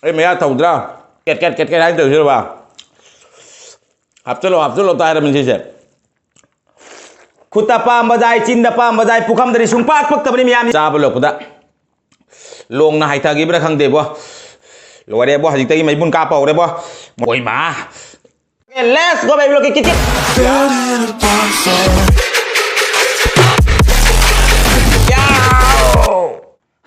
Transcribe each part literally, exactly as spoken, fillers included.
ꯑꯩ ꯃꯌꯥ ꯊꯧꯗ꯭ꯔꯥ? ꯀꯦꯠ ꯀꯦꯠ ꯀꯦꯠ ꯀꯦꯠ ꯍꯥꯏꯅ ꯇꯧꯁꯤꯔꯕ? ꯍꯥꯞꯆꯜꯂꯣ, ꯍꯥꯞꯆꯜꯂꯣ ꯇꯥꯏꯔꯕꯅꯤ ꯁꯤꯁꯦ꯫ ꯈꯨꯠꯇ ꯄꯥꯝꯕ ꯆꯥꯏ, ꯆꯤꯟꯗ ꯄꯥꯝꯕ ꯆꯥꯏ, ꯄꯨꯈꯝꯗꯗꯤ ꯁꯨꯡꯄꯥꯛ ꯄꯛꯇꯕꯅꯤ ꯃꯌꯥꯝ꯫ ꯆꯥꯕ ꯂꯣꯏꯔꯛꯄꯗ ꯂꯣꯡꯅ ꯍꯥꯏꯊꯈꯤꯕ꯭ꯔꯥ ꯈꯪꯗꯦꯕꯣ꯫ ꯂꯣꯏꯔꯦꯕꯣ, ꯍꯧꯖꯤꯛꯇꯒꯤ ꯃꯩꯕꯨꯟ ꯀꯥꯞꯄ ꯍꯧꯔꯦꯕꯣ꯫ ꯃꯣꯏ ꯃꯥ꯫ Let's go, baby, look at it.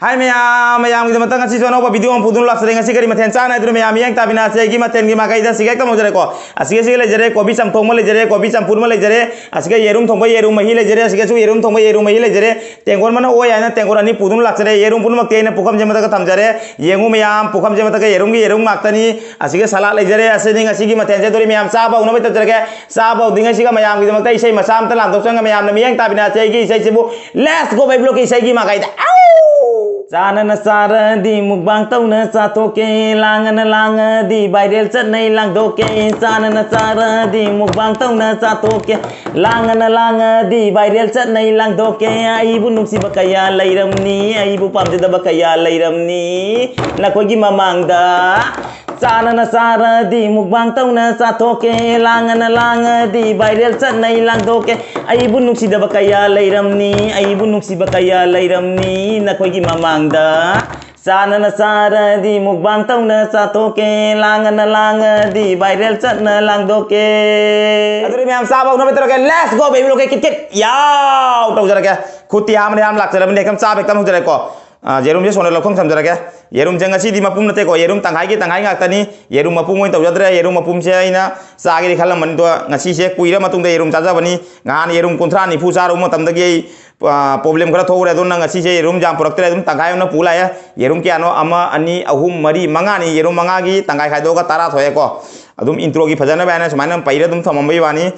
ꯍꯥꯏ ꯃꯌꯥꯝ, ꯃꯌꯥꯝꯒꯤꯗꯃꯛꯇ ꯉꯁꯤꯁꯨ ꯑꯅꯧꯕ video ꯑꯃ ꯄꯨꯗꯨꯅ ꯂꯥꯛꯆꯔꯦ꯫ ꯉꯁꯤ ꯀꯔꯤ ꯃꯊꯦꯜ ꯆꯥꯅ ꯍꯥꯏꯗꯨꯅ ꯃꯌꯥꯝ ꯃꯤꯠꯌꯦꯡ ꯇꯥꯕꯤꯅ ꯑꯁꯤ ꯑꯩꯒꯤ ꯃꯊꯦꯜꯒꯤ ꯃꯥꯏꯀꯩꯗ ꯑꯁꯤꯒ ꯍꯦꯛꯇ ꯍꯧꯖꯔꯦꯀꯣ꯫ ꯑꯁꯤꯒ ꯑꯁꯤꯒ ꯂꯩꯖꯔꯦ, ꯀꯣꯕꯤ ꯆꯝꯊꯣꯡ ꯑꯃ ꯂꯩꯖꯔꯦ, ꯀꯣꯕꯤ ꯆꯝꯐꯨꯠ ꯑꯃ ꯂꯩꯖꯔꯦ, ꯑꯁꯤꯒ ꯌꯦꯔꯨꯝ ꯊꯣꯡꯕ ꯌꯦꯔꯨꯝ ꯃꯍꯤ ꯂꯩꯖꯔꯦ, ꯑꯁꯤꯒꯁꯨ ꯌꯦꯔꯨꯝ ꯊꯣꯡꯕ ꯌꯦꯔꯨꯝ ꯃꯍꯤ ꯂꯩꯖꯔꯦ꯫ ꯇꯦꯡꯀꯣꯠ ꯑꯃꯅ ꯑꯣꯏ ꯍꯥꯏꯅ ꯇꯦꯡꯀꯣꯠ ꯑꯅꯤ ꯄꯨꯗꯨꯅ ꯂꯥꯛꯆꯔꯦ꯫ ꯌꯦꯔꯨꯝ ꯄꯨꯝꯅꯃꯛꯇꯤ ꯑꯩꯅ ꯄꯨꯈꯝꯁꯦ ꯃꯊꯛꯇ ꯊꯝꯖꯔꯦ꯫ ꯌꯦꯡꯉꯨ ꯃꯌꯥꯝ, ꯄꯨꯈꯝꯁꯦ ꯃꯊꯛꯇ ꯌꯦꯔꯨꯝꯒꯤ ꯌꯦꯔꯨꯝ ꯉꯥꯛꯇꯅꯤ꯫ ꯑꯁꯤꯒ salad ꯂꯩꯖꯔꯦ꯫ ꯑꯁꯤꯅꯤ ꯉꯁꯤꯒꯤ ꯃꯊꯦꯜꯁꯦ꯫ ꯑꯗꯨꯗꯤ ꯃꯌꯥꯝ ꯆꯥꯕ ꯍꯧꯅꯕ ꯇꯧꯖꯔꯒꯦ꯫ ꯆꯥꯕ ꯍꯧꯗ꯭ꯔꯤꯉꯩꯁꯤꯒ ꯃꯌꯥꯝꯒꯤꯗꯃꯛꯇ ꯏꯁꯩ ꯃꯆꯥ ꯑꯃꯇ ꯂꯥꯟꯊꯣꯛꯆꯔꯒ ꯃꯌꯥꯝꯅ ꯃꯤꯠꯌꯦꯡ ꯇꯥꯕꯤꯅ ꯑꯁꯤ ꯑꯩꯒꯤ ꯏꯁꯩꯁꯤꯕꯨ Let's go, baby, look ꯏꯁꯩꯒꯤ ꯃꯥꯏꯀꯩꯗ꯫ ꯆꯥꯅꯅ ꯆꯥꯔꯗꯤ ꯃꯨꯛꯕꯥꯡ ꯇꯧꯅ ꯆꯥꯊꯣꯛꯀꯦ, ꯂꯥꯡꯉꯅ ꯂꯥꯡꯉꯗꯤ viral ꯆꯠꯅꯩ ꯂꯥꯡꯊꯣꯛꯀꯦ꯫ ꯆꯥꯅꯅ ꯆꯥꯔꯗꯤ ꯃꯨꯛꯕꯥꯡ ꯇꯧꯅ ꯆꯥꯊꯣꯛꯀꯦ, ꯂꯥꯡꯉꯅ ꯂꯥꯡꯉꯗꯤ viral ꯆꯠꯅꯩ ꯂꯥꯡꯊꯣꯛꯀꯦ꯫ ꯑꯩꯕꯨ ꯅꯨꯡꯁꯤꯕ ꯀꯌꯥ ꯂꯩꯔꯝꯅꯤ, ꯑꯩꯕꯨ ꯄꯥꯝꯖꯗꯕ ꯀꯌꯥ ꯂꯩꯔꯝꯅꯤ ꯅꯈꯣꯏꯒꯤ ꯃꯃꯥꯡꯗ꯫ ꯆꯥꯅꯅ ꯆꯥꯔꯗꯤ ꯃꯨꯛꯕꯥꯡ ꯇꯧꯅ ꯆꯥꯊꯣꯛꯀꯦ, ꯂꯥꯡꯉꯅ ꯂꯥꯡꯉꯗꯤ viral ꯆꯠꯅꯩ ꯂꯥꯡꯊꯣꯛꯀꯦ꯫ ꯑꯩꯕꯨ ꯅꯨꯡꯁꯤꯗꯕ ꯀꯌꯥ ꯂꯩꯔꯝꯅꯤ, ꯑꯩꯕꯨ ꯅꯨꯡꯁꯤꯕ ꯀꯌꯥ ꯂꯩꯔꯝꯅꯤ ꯅꯈꯣꯏꯒꯤ ꯃꯃꯥꯡꯗ꯫ ꯆꯥꯅꯅ ꯆꯥꯔꯗꯤ ꯃꯨꯛꯕꯥꯡ ꯇꯧꯅ ꯆꯥꯊꯣꯛꯀꯦ, ꯂꯥꯡꯉꯅ ꯂꯥꯡꯉꯗꯤ viral ꯆꯠꯅ ꯂꯥꯡꯊꯣꯛꯀꯦ꯫ ꯑꯗꯨꯗꯤ ꯃꯌꯥꯝ ꯆꯥꯕ ꯍꯧꯅꯕ ꯇꯧꯔꯒꯦ꯫ Let's go, baby, look at it, kit ꯀꯤꯠ꯫ ꯌꯥꯎ ꯇꯧꯖꯔꯒꯦ꯫ ꯈꯨꯠꯇꯤ ꯍꯥꯝꯕꯅ ꯌꯥꯝ ꯂꯥꯛꯆꯔꯕꯅꯤ꯫ ꯍꯦꯛꯇ ꯆꯥꯕ ꯍꯦꯛꯇ ꯍꯧꯖꯔꯦꯀꯣ꯫ ꯑ, ꯌꯦꯔꯨꯝꯁꯦ ꯁꯣꯝꯗ ꯂꯧꯊꯣꯛ ꯊꯝꯖꯔꯒꯦ꯫ ꯌꯦꯔꯨꯝꯁꯦ ꯉꯁꯤꯗꯤ ꯃꯄꯨꯝ ꯅꯠꯇꯦꯀꯣ, ꯌꯦꯔꯨꯝ ꯇꯪꯈꯥꯏꯒꯤ ꯇꯪꯈꯥꯏ ꯉꯥꯛꯇꯅꯤ꯫ ꯌꯦꯔꯨꯝ ꯃꯄꯨꯝ ꯑꯣꯏꯅ ꯇꯧꯖꯗ꯭ꯔꯦ꯫ ꯌꯦꯔꯨꯝ ꯃꯄꯨꯝꯁꯦ ꯑꯩꯅ ꯆꯥꯒꯦꯗꯤ ꯈꯜꯂꯝꯕꯅꯤ, ꯑꯗꯣ ꯉꯁꯤꯁꯦ ꯀꯨꯏꯔ ꯃꯇꯨꯡꯗ ꯌꯦꯔꯨꯝ ꯆꯥꯖꯕꯅꯤ꯫ ꯅꯍꯥꯟ ꯌꯦꯔꯨꯝ ꯀꯨꯟꯊ꯭ꯔꯥ ꯅꯤꯐꯨ ꯆꯥꯔꯨꯕ ꯃꯇꯝꯗꯒꯤ ꯑꯩ, ꯑ, problem ꯈꯔ ꯊꯣꯛꯎꯔꯦ꯫ ꯑꯗꯨꯅ ꯉꯁꯤꯁꯦ ꯌꯦꯔꯨꯝ ꯌꯥꯝ ꯄꯨꯔꯛꯇ꯭ꯔꯦ, ꯑꯗꯨꯝ ꯇꯪꯈꯥꯏ ꯑꯃꯅ ꯄꯨ ꯂꯥꯛꯑꯦ꯫ ꯌꯦꯔꯨꯝ ꯀꯌꯥꯅꯣ? ꯑꯃ, ꯑꯅꯤ, ꯑꯍꯨꯝ, ꯃꯔꯤ, ꯃꯉꯥꯅꯤ꯫ ꯌꯦꯔꯨꯝ ꯃꯉꯥꯒꯤ ꯇꯪꯈꯥꯏ ꯈꯥꯏꯗꯣꯛꯑꯒ ꯇꯔꯥ ꯊꯣꯛꯑꯦꯀꯣ꯫ ꯑꯗꯨꯝ introꯒꯤ ꯐꯖꯅꯕ ꯍꯥꯏꯅ ꯁꯨꯃꯥꯏꯅ ꯄꯩꯔ ꯑꯗꯨꯝ ꯊꯝꯃꯝꯕꯒꯤ ꯋꯥꯅꯤ꯫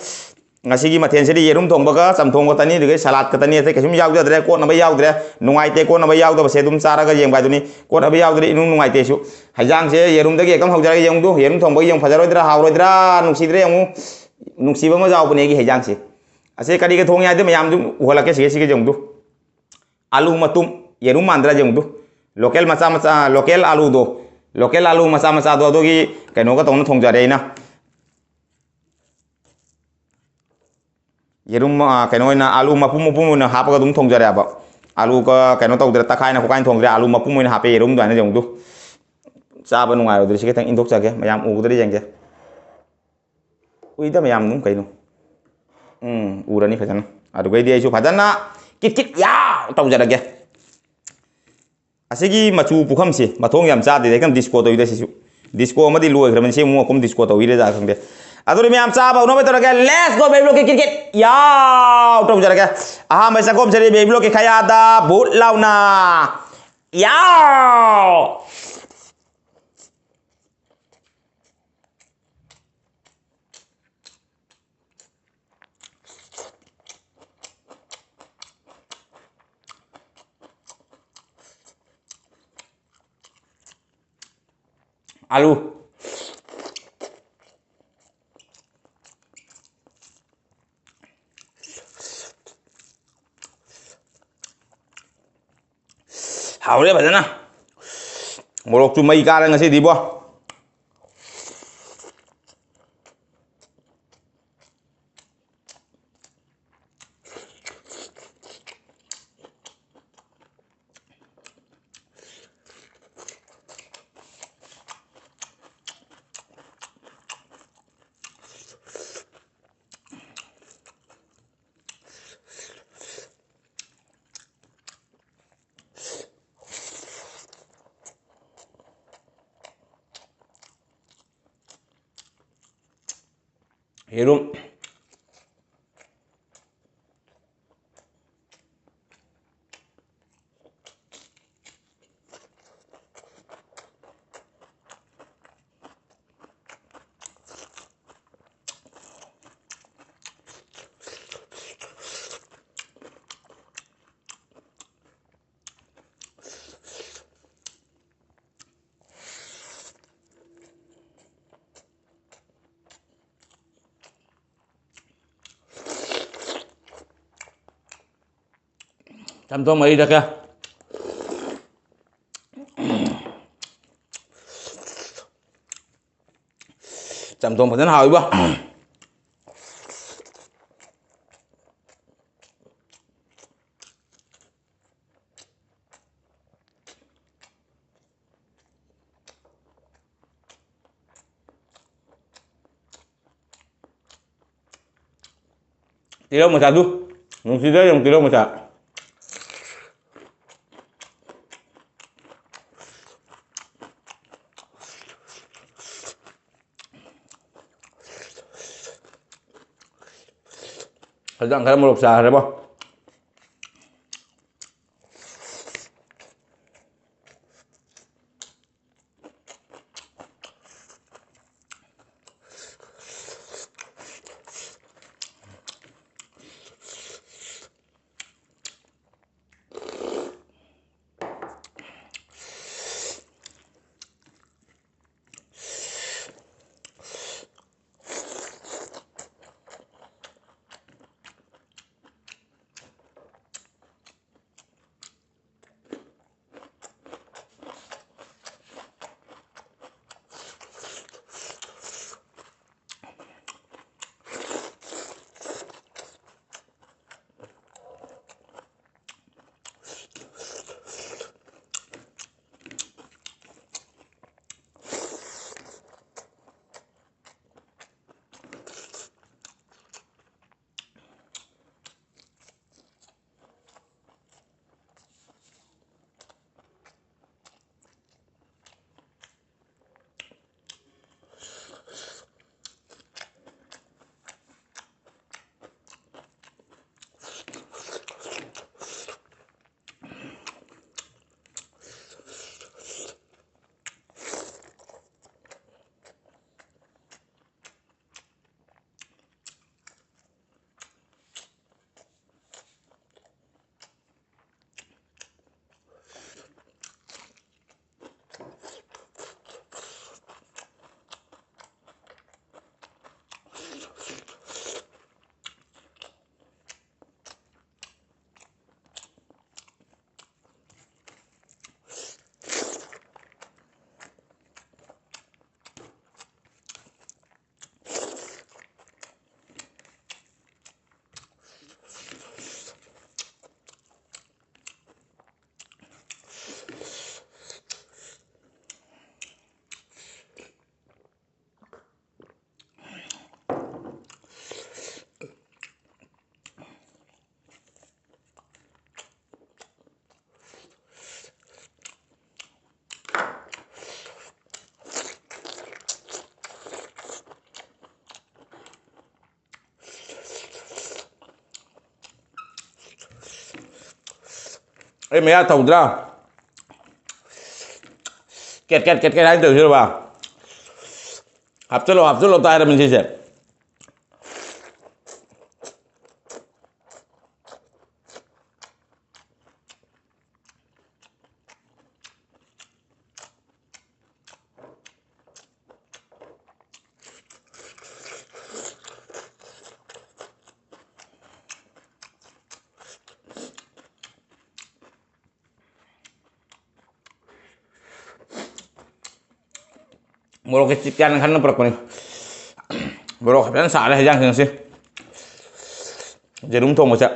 ꯉꯁꯤꯒꯤ ꯃꯊꯦꯜꯁꯤꯗꯤ ꯌꯦꯔꯨꯝ ꯊꯣꯡꯕꯒ ꯆꯝꯊꯣꯡ ꯈꯛꯇꯅꯤ, ꯑꯗꯨꯒ salad ꯈꯛꯇꯅꯤ, ꯑꯇꯩ ꯀꯩꯁꯨꯝ ꯌꯥꯎꯖꯗ꯭ꯔꯦ꯫ ꯀꯣꯠꯅꯕ ꯌꯥꯎꯗ꯭ꯔꯦ, ꯅꯨꯡꯉꯥꯏꯇꯦ꯫ ꯀꯣꯠꯅꯕ ꯌꯥꯎꯗꯕꯁꯦ ꯑꯗꯨꯝ ꯆꯥꯔꯒ ꯌꯦꯡꯕ ꯍꯥꯏꯗꯨꯅꯤ꯫ ꯀꯣꯠꯅꯕ ꯌꯥꯎꯗ꯭ꯔꯦ, ꯏꯅꯨꯡ ꯅꯨꯡꯉꯥꯏꯇꯦ ꯑꯩꯁꯨ꯫ ꯍꯩꯖꯥꯡꯁꯦ ꯌꯦꯔꯨꯝꯗꯒꯤ ꯍꯦꯛꯇ ꯍꯧꯖꯔꯒ ꯌꯦꯡꯉꯨꯗꯨ꯫ ꯌꯦꯔꯨꯝ ꯊꯣꯡꯕꯒ ꯌꯦꯡꯉꯨ, ꯐꯖꯔꯣꯏꯗ꯭ꯔꯥ, ꯍꯥꯎꯔꯣꯏꯗ꯭ꯔꯥ, ꯅꯨꯡꯁꯤꯗ꯭ꯔꯥ ꯌꯦꯡꯉꯨ꯫ ꯅꯨꯡꯁꯤꯕ ꯑꯃ ꯌꯥꯎꯕꯅꯦ ꯑꯩꯒꯤ ꯍꯩꯖꯥꯡꯁꯦ꯫ ꯑꯁꯤ ꯀꯔꯤꯒ ꯊꯣꯡꯉꯦ ꯍꯥꯏꯗꯨ ꯃꯌꯥꯝꯗꯨ ꯎꯍꯜꯂꯛꯀꯦ꯫ ꯁꯤꯒ ꯁꯤꯒ ꯌꯦꯡꯉꯨꯗꯨ꯫ ꯑꯥꯂꯨ ꯃꯇꯨꯝ, ꯌꯦꯔꯨꯝ ꯃꯥꯟꯗ꯭ꯔꯥ ꯌꯦꯡꯉꯨꯗꯨ꯫ Local ꯃꯆꯥ ꯃꯆꯥ, local ꯑꯥꯂꯨꯗꯣ꯫ ꯂꯣꯀꯦꯜ ꯑꯥꯂꯨ ꯃꯆꯥ ꯃꯆꯥꯗꯣ ꯑꯗꯨꯒꯤ ꯀꯩꯅꯣꯒ ꯇꯧꯅ ꯊꯣꯡꯖꯔꯦ ꯑꯩꯅ꯫ ꯌꯦꯔꯨꯝ, ꯑ, ꯀꯩꯅꯣ ꯑꯣꯏꯅ, ꯑꯥꯂꯨ ꯃꯄꯨꯝ ꯃꯄꯨꯝ ꯑꯣꯏꯅ ꯍꯥꯞꯄꯒ ꯑꯗꯨꯝ ꯊꯣꯡꯖꯔꯦꯕ꯫ ꯑꯥꯂꯨꯒ ꯀꯩꯅꯣ ꯇꯧꯗ꯭ꯔꯦ, ꯇꯛꯈꯥꯏꯅ ꯈꯣꯠꯈꯥꯏꯅ ꯊꯣꯡꯗ꯭ꯔꯦ, ꯑꯥꯂꯨ ꯃꯄꯨꯝ ꯑꯣꯏꯅ ꯍꯥꯞꯄꯦ꯫ ꯌꯦꯔꯨꯝ ꯑꯗꯨꯃꯥꯏꯅ ꯌꯦꯡꯉꯨ꯫ ꯆꯥꯕ ꯅꯨꯡꯉꯥꯏꯔꯣꯏꯗ꯭ꯔꯦ, ꯁꯤ ꯈꯤꯇꯪ ꯏꯟꯊꯣꯛꯆꯒꯦ, ꯃꯌꯥꯝ ꯎꯒꯗ꯭ꯔꯥ ꯌꯦꯡꯒꯦ꯫ ꯎꯏꯗ ꯃꯌꯥꯝ ꯑꯗꯨꯝ ꯀꯩꯅꯣ꯫ ꯎꯝ, ꯎꯔꯅꯤ ꯐꯖꯅ꯫ ꯑꯗꯨꯒꯩꯗꯤ ꯑꯩꯁꯨ ꯐꯖꯅ ꯀꯤꯠ ꯀꯤꯠ ꯌꯥꯎ ꯇꯧꯖꯔꯒꯦ꯫ ꯑꯁꯤꯒꯤ ꯃꯆꯨ ꯄꯨꯈꯝꯁꯦ ꯃꯊꯣꯡ ꯌꯥꯝ ꯆꯥꯗꯦꯗ, ꯍꯦꯛꯇ ꯗꯤꯁꯀꯣ ꯇꯧꯋꯤꯗ ꯁꯤꯁꯨ꯫ ꯗꯤꯁꯀꯣ ꯑꯃꯗꯤ ꯂꯣꯏꯈ꯭ꯔꯕꯅꯤ, ꯁꯤ ꯑꯃꯨꯛ ꯑꯀꯨꯝ ꯗꯤꯁꯀꯣ ꯇꯧꯋꯤꯔꯦꯗ ꯈꯪꯗꯦ꯫ ꯑꯗꯨꯅ ꯃꯌꯥꯝ ꯆꯥꯕ ꯍꯧꯅꯕ ꯇꯧꯔꯒꯦ꯫ Let's go, baby ꯕ꯭ꯂꯣꯛꯀꯤ ꯀꯤꯠ ꯀꯤꯠ ꯌꯥꯎ ꯇꯧꯖꯔꯒꯦ꯫ ꯑꯍꯥꯟꯕ ꯆꯥꯛꯈꯣꯝꯁꯤꯗꯤ baby ꯕ꯭ꯂꯣꯛꯀꯤ ꯈꯌꯥꯗ ꯕꯨꯠ ꯂꯥꯎꯅ ꯌꯥꯎ꯫ ꯑꯥꯂꯨ꯫ ꯍꯥꯎꯔꯦ ꯐꯖꯅ꯫ ꯃꯣꯔꯣꯛꯁꯨ ꯃꯩ ꯀꯥꯔꯦ ꯉꯁꯤꯗꯤꯕꯣ꯫ ꯌꯦꯔꯨꯝ꯫ ꯆꯝꯊꯣꯡ ꯃꯍꯤ ꯊꯛꯀꯦ꯫ ꯆꯝꯊꯣꯡ ꯐꯖꯅ ꯍꯥꯎꯏꯕꯣ꯫ ꯇꯤꯜꯍꯧ ꯃꯆꯥꯗꯨ, ꯅꯨꯡꯁꯤꯗ ꯌꯦꯡꯉꯨ, ꯇꯤꯜꯍꯧ ꯃꯆꯥ꯫ ꯍꯧꯖꯤꯛ ꯈꯔ ꯃꯣꯔꯣꯛ ꯆꯥꯈ꯭ꯔꯦꯕꯣ꯫ ꯑꯩ ꯃꯌꯥ ꯊꯧꯗ꯭ꯔꯥ? ꯀꯦꯠ ꯀꯦꯠ ꯀꯦꯠ ꯀꯦꯠ ꯍꯥꯏꯅ ꯇꯧꯁꯤꯔꯕ? ꯍꯥꯞꯆꯜꯂꯣ, ꯍꯥꯞꯆꯜꯂꯣ ꯇꯥꯏꯔꯕꯅꯤ ꯁꯤꯁꯦ꯫ ꯃꯣꯔꯣꯛꯁꯦ ꯆꯤꯠ ꯆꯥꯅ ꯈꯟꯅ ꯄꯨꯔꯛꯄꯅꯤ꯫ ꯃꯣꯔꯣꯛ ꯐꯖꯅ ꯁꯥꯔꯦ ꯍꯦꯟꯖꯥꯡꯁꯦ ꯉꯁꯤ꯫ ꯌꯦꯔꯨꯝ ꯊꯣꯡꯕꯁꯦ꯫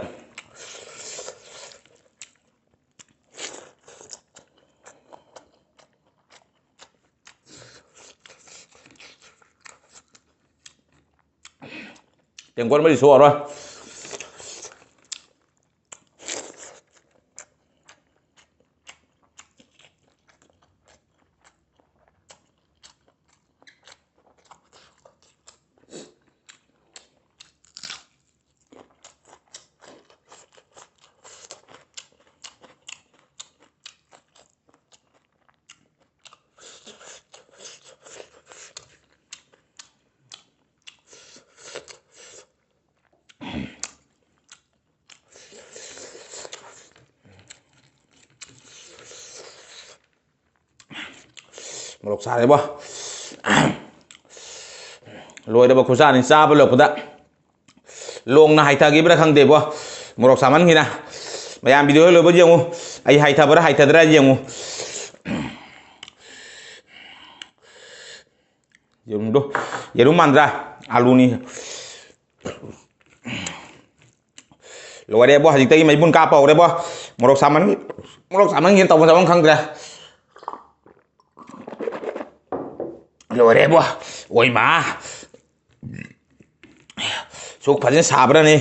ꯇꯦꯡꯀꯣꯠ ꯑꯃꯗꯤ ꯁꯣꯛꯑꯔꯣꯏ꯫ ꯃꯣꯔꯣꯛ ꯁꯥꯔꯦꯕꯣ꯫ ꯂꯣꯏꯔꯕ ꯈꯨꯠꯁꯥꯅꯤ ꯆꯥꯕ ꯂꯣꯏꯔꯛꯄꯗ꯫ ꯂꯣꯡꯅ ꯍꯥꯏꯊꯈꯤꯕ꯭ꯔꯥ ꯈꯪꯗꯦꯕꯣ꯫ ꯃꯣꯔꯣꯛ ꯁꯥꯃꯟꯈꯤꯅ꯫ ꯃꯌꯥꯝ ꯚꯤꯗꯤꯑꯣ ꯍꯦꯛ ꯂꯣꯏꯕ ꯌꯦꯡꯉꯨ꯫ ꯑꯩ ꯍꯥꯏꯊꯕ꯭ꯔꯥ ꯍꯥꯏꯊꯗ꯭ꯔꯥ ꯌꯦꯡꯉꯨ꯫ ꯌꯦꯔꯨꯝꯗꯣ꯫ ꯌꯦꯔꯨꯝ ꯃꯥꯟꯗ꯭ꯔꯥ? ꯑꯥꯂꯨꯅꯤ꯫ ꯂꯣꯏꯔꯦꯕꯣ, ꯍꯧꯖꯤꯛꯇꯒꯤ ꯃꯩꯕꯨꯟ ꯀꯥꯞꯄ ꯍꯧꯔꯦꯕꯣ꯫ ꯃꯣꯔꯣꯛ ꯁꯥꯃꯟ-, ꯃꯣꯔꯣꯛ ꯁꯥꯃꯟꯒꯤꯅ ꯇꯧꯐꯝ ꯆꯥꯐꯝ ꯈꯪꯗ꯭ꯔꯦ꯫ ꯂꯣꯏꯔꯦꯕꯣ꯫ ꯑꯣꯏꯃꯥ꯫ ꯁꯨꯛ ꯐꯖꯅ ꯁꯥꯕ꯭ꯔꯅꯦ꯫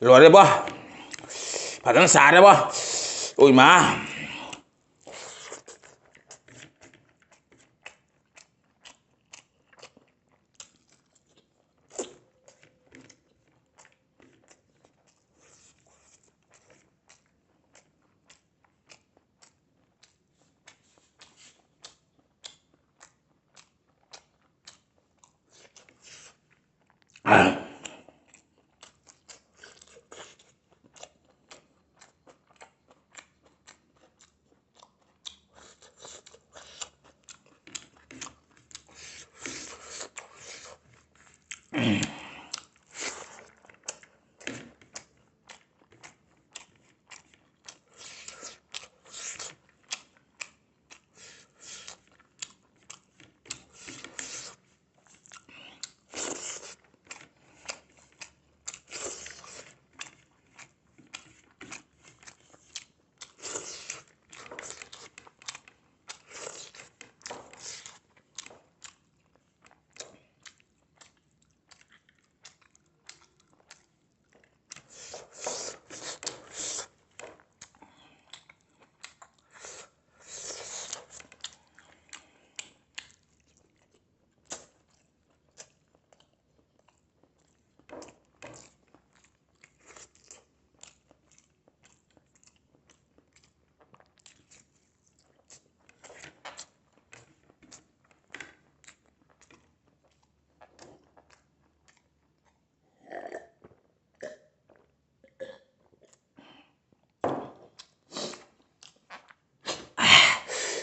ꯂꯣꯏꯔꯦꯕꯣ꯫ ꯐꯖꯅ ꯁꯥꯔꯦꯕꯣ꯫ ꯎꯏ ꯃꯥ꯫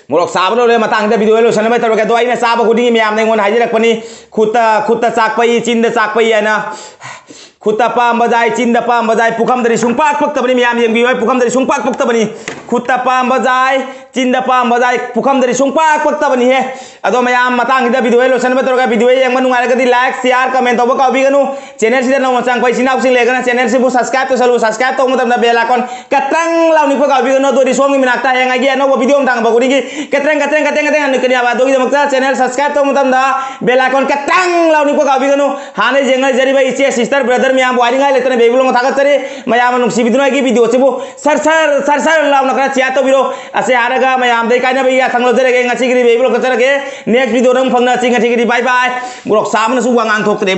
ꯃꯣꯔꯣꯛ ꯆꯥꯕ ꯂꯣꯏꯔꯦ, ꯃꯇꯥꯡꯗ video ꯂꯣꯏꯁꯟꯅꯕ ꯇꯧꯔꯒꯦ꯫ ꯑꯗꯣ ꯑꯩꯅ ꯆꯥꯕ ꯈꯨꯗꯤꯡꯒꯤ ꯃꯌꯥꯝꯅ ꯑꯩꯉꯣꯟꯗ ꯍꯥꯏꯖꯔꯛꯄꯅꯤ, "ꯈꯨꯠꯇ, ꯈꯨꯠꯇ ꯆꯥꯛꯄꯩ, ꯆꯤꯟꯗ ꯆꯥꯛꯄꯩ" ꯍꯥꯏꯅ꯫ ꯈꯨꯠꯇ ꯄꯥꯝꯕ ꯆꯥꯏ, ꯆꯤꯟꯗ ꯄꯥꯝꯕ ꯆꯥꯏ, ꯄꯨꯈꯝꯗꯗꯤ ꯁꯨꯡꯄꯥꯛ ꯄꯛꯇꯕꯅꯤ꯫ ꯃꯌꯥꯝ ꯌꯦꯡꯕꯤꯌꯨ, ꯑꯩ ꯄꯨꯈꯝꯗꯗꯤ ꯁꯨꯡꯄꯥꯛ ꯄꯛꯇꯕꯅꯤ꯫ ꯈꯨꯠꯇ ꯄꯥꯝꯕ ꯆꯥꯏ, ꯆꯤꯟꯗ ꯄꯥꯝꯕ ꯆꯥꯏ, ꯄꯨꯈꯝꯗꯗꯤ ꯁꯨꯡꯄꯥꯛ ꯄꯛꯇꯕꯅꯤꯍꯦ꯫ ꯑꯗꯣ ꯃꯌꯥꯝ, ꯃꯇꯥꯡꯁꯤꯗ video ꯂꯣꯏꯁꯤꯟꯕ ꯇꯧꯔꯒ, video ꯌꯦꯡꯕ ꯅꯨꯡꯉꯥꯏꯔꯒꯗꯤ like, share, comment ꯇꯧꯕ ꯀꯥꯎꯕꯤꯒꯅꯨ꯫ Channel ꯁꯤꯗ ꯅꯧꯅ ꯆꯪꯉꯛꯄ ꯏꯆꯤꯟ ꯏꯅꯥꯎꯁꯤꯡ ꯂꯩꯔꯒꯅ channel ꯁꯤꯕꯨ subscribe ꯇꯧꯁꯜꯂꯨ꯫ Subscribe ꯇꯧꯕ ꯃꯇꯝꯗ bell icon ꯀꯇ꯭ꯔꯪ ꯂꯥꯎ ꯅꯤꯛꯄ ꯀꯥꯎꯕꯤꯒꯅꯨ꯫ ꯑꯗꯨꯗꯤ ꯁꯣꯝꯒꯤ ꯃꯅꯥꯛꯇ ꯍꯌꯦꯡ ꯑꯩꯒꯤ ꯑꯅꯧꯕ video ꯑꯃ ꯊꯥꯡꯕ ꯈꯨꯗꯤꯡꯒꯤ ꯀꯇ꯭ꯔꯪ, ꯀꯇ꯭ꯔꯪ, ꯀꯇ꯭ꯔꯪ, ꯀꯇ꯭ꯔꯪ ꯍꯟꯅ ꯀꯅꯤꯕ꯫ ꯑꯗꯨꯒꯤꯗꯃꯛꯇ channel subscribe ꯇꯧꯕ ꯃꯇꯝꯗ bell icon ꯀꯇ꯭ꯔꯪ ꯂꯥꯎ ꯅꯤꯛꯄ ꯀꯥꯎꯕꯤꯒꯅꯨ꯫ ꯍꯥꯟꯅ ꯌꯦꯡꯅꯖꯔꯤꯕ ꯏꯆꯦ, sister, brother ꯃꯌꯥꯝꯕꯨ ꯍꯥꯏꯅꯤꯡꯉꯥꯏ ꯂꯩꯇꯅ ꯕꯦꯕꯤꯂꯣꯟ ꯊꯥꯒꯠꯆꯔꯤ꯫ ꯃꯌꯥꯝꯅ ꯅꯨꯡꯁꯤꯕꯤꯗꯨꯅ ꯑꯩꯒꯤ video ꯁꯤꯕꯨ ꯁꯔ ꯁꯔ, ꯁꯔ ꯁꯔ ꯂꯥꯎꯅ ꯈꯔ share ꯇꯧꯕꯤꯔꯣ꯫ ꯑꯁꯤ ꯍꯥꯏꯔꯒ ꯃꯌꯥꯝꯗꯩ ꯀꯥꯏꯅꯕꯒꯤ ꯌꯥꯊꯪ ꯂꯧꯖꯔꯒꯦ꯫ ꯉꯁꯤꯒꯤꯗꯤ ꯕꯦꯕꯤꯂꯣꯟ ꯀꯠꯆꯔꯒꯦ꯫ Next video ꯗ ꯑꯃꯨꯛ ꯐꯪꯅꯁꯤ꯫ ꯉꯁꯤꯒꯤꯗꯤ bye bye꯫ ꯃꯣꯔꯣꯛ ꯁꯥꯕꯅꯁꯨ ꯋꯥ ꯉꯥꯡ ꯊꯣꯛꯇ꯭ꯔꯦ꯫